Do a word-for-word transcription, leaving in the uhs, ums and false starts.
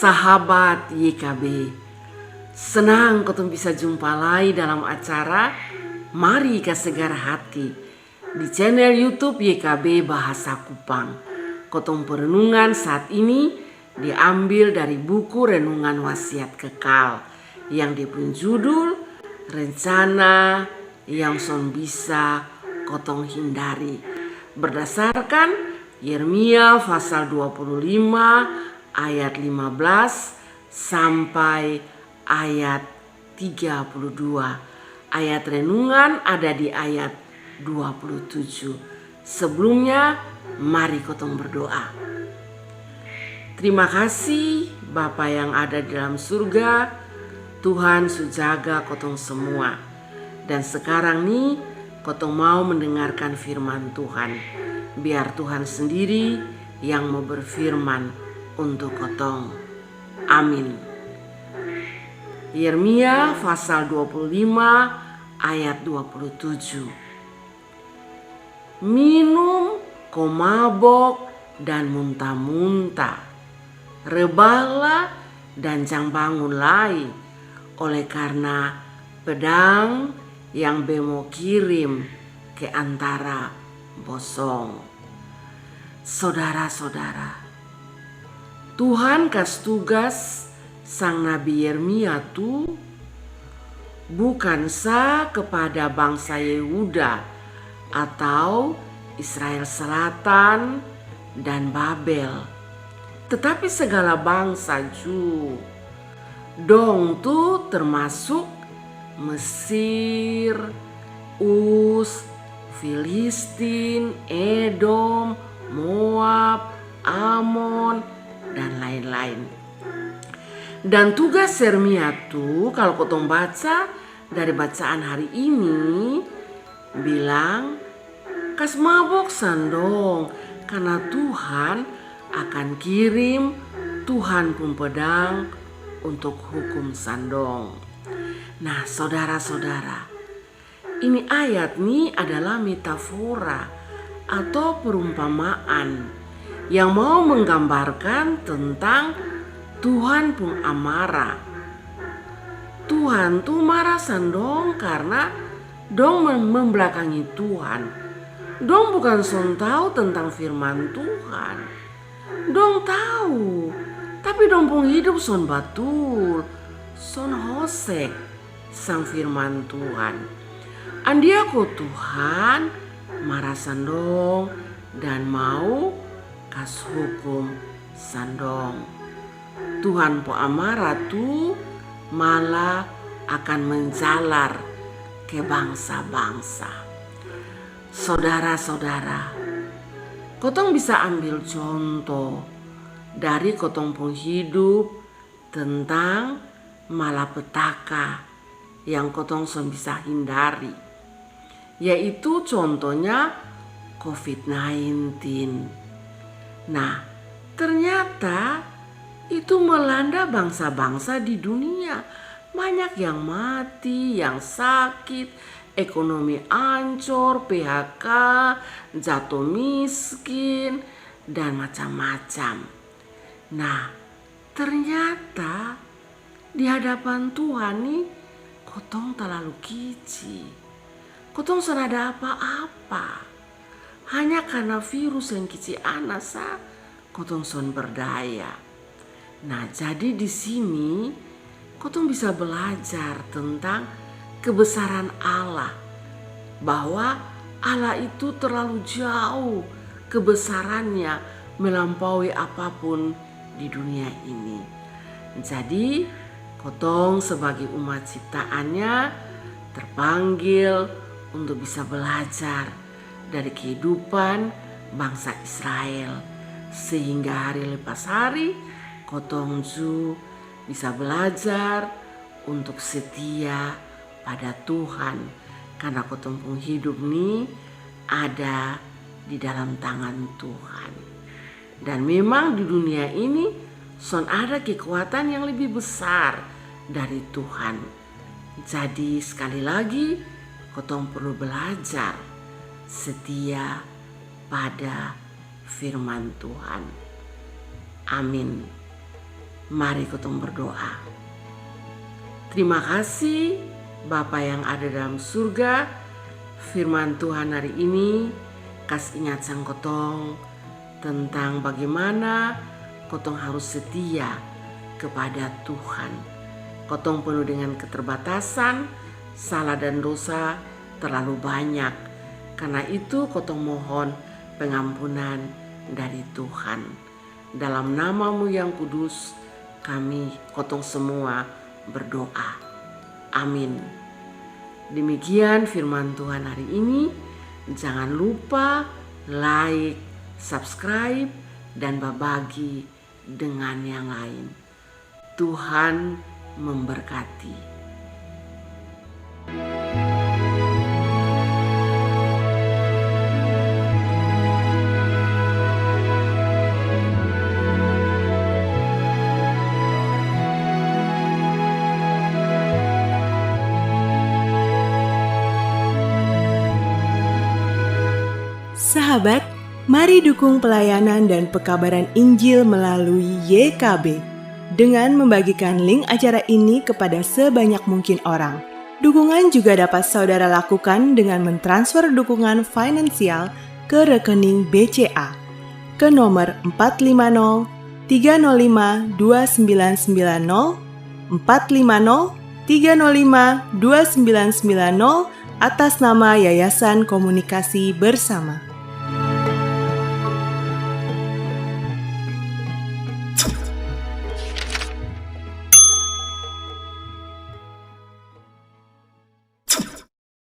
Sahabat Y K B, senang kotong bisa jumpa lai dalam acara Mari Kasegar Hati di channel YouTube Y K B Bahasa Kupang. Kotong perenungan saat ini diambil dari buku Renungan Wasiat Kekal yang dia pung judul Rencana yang Son Bisa Kotong Hindari, berdasarkan Yeremia pasal dua puluh lima ayat lima belas sampai ayat tiga puluh dua. Ayat renungan ada di ayat dua puluh tujuh. Sebelumnya, mari kotong berdoa. Terima kasih, Bapa yang ada di dalam surga. Tuhan su jaga kotong semua. Dan sekarang ni, kotong mau mendengarkan firman Tuhan. Biar Tuhan sendiri yang mau berfirman untuk kotong. Amin. Yeremia pasal dua puluh lima ayat dua puluh tujuh. Minum ko mabok dan munta-munta. Rebahlah dan jang bangun lai, oleh karna pedang yang be mo kirim ke antara bosong. Sodara-sodara, Tuhan kas tugas sang nabi Yeremia tu bukan sa kepada bangsa Yehuda atau Israel Selatan dan Babel, tetapi segala bangsa ju. Dong tu termasuk Mesir, Us, Filistin, Edom, Moab, Amon, dan lain-lain. Dan tugas Yeremia tu, kalo kotong baca dari bacaan hari ini, bilang, kas mabok sang dong, karna Tuhan akan kirim Tuhan pung pedang untuk hukum sang dong. Nah, sodara-sodara, ini ayat ni adalah metafora atau perumpamaan yang mau menggambarkan tentang Tuhan pung amara. Tuhan tu mara sang dong karna dong mem-, membelakangi Tuhan. Dong bukan son tau tentang firman Tuhan. Dong tau, tapi dong pung hidup son batul, son hosek sang firman Tuhan. Andia ko Tuhan mara sang dong dan mau kas hukum sang dong. Tuhan pung amara tu malah akan menjalar ke bangsa-bangsa. Sodara-sodara, kotong bisa ambil conto dari kotong pung hidup tentang malapetaka yang kotong son bisa hindari, yaitu contohnya covid nineteen. Nah, ternyata itu melanda bangsa-bangsa di dunia. Banyak yang mati, yang sakit, ekonomi ancor, P H K, jatuh miskin, dan macam-macam. Nah, ternyata di hadapan Tuhan ni, kotong talalu kici. Kotong son ada apa-apa. Hanya karna virus yang kici ana sa, kotong son berdaya. Nah, jadi di sini kotong bisa belajar tentang kebesaran Allah, bahwa Allah itu terlalu jauh kebesarannya, melampaui apapun di dunia ini. Jadi, kotong sebagai umat ciptaannya terpanggil untuk bisa belajar dari kehidupan bangsa Israel, sehingga hari lepas hari kotong ju bisa belajar untuk setia pada Tuhan, karna kotong pung hidup ni ada di dalam tangan Tuhan. Dan memang di dunia ini son ada kekuatan yang lebih besar dari Tuhan. Jadi, sekali lagi, kotong perlu belajar setia pada firman Tuhan. Amin. Mari kotong berdoa. Terima kasih Bapa yang ada dalam surga, firman Tuhan hari ini kas ingat sang kotong tentang bagaimana kotong harus setia kepada Tuhan. Kotong penuh dengan keterbatasan, salah dan dosa terlalu banyak. Karena itu kotong mohon pengampunan dari Tuhan. Dalam nama-Mu yang kudus, kami kotong semua berdoa. Amin. Demikian firman Tuhan hari ini. Jangan lupa like, subscribe, dan babagi dengan yang lain. Tuhan memberkati. Sahabat, mari dukung pelayanan dan pekabaran Injil melalui Y K B dengan membagikan link acara ini kepada sebanyak mungkin orang. Dukungan juga dapat saudara lakukan dengan mentransfer dukungan finansial ke rekening B C A ke nomor empat lima nol tiga nol lima dua sembilan sembilan nol, empat lima nol tiga nol lima dua sembilan sembilan nol, atas nama Yayasan Komunikasi Bersama.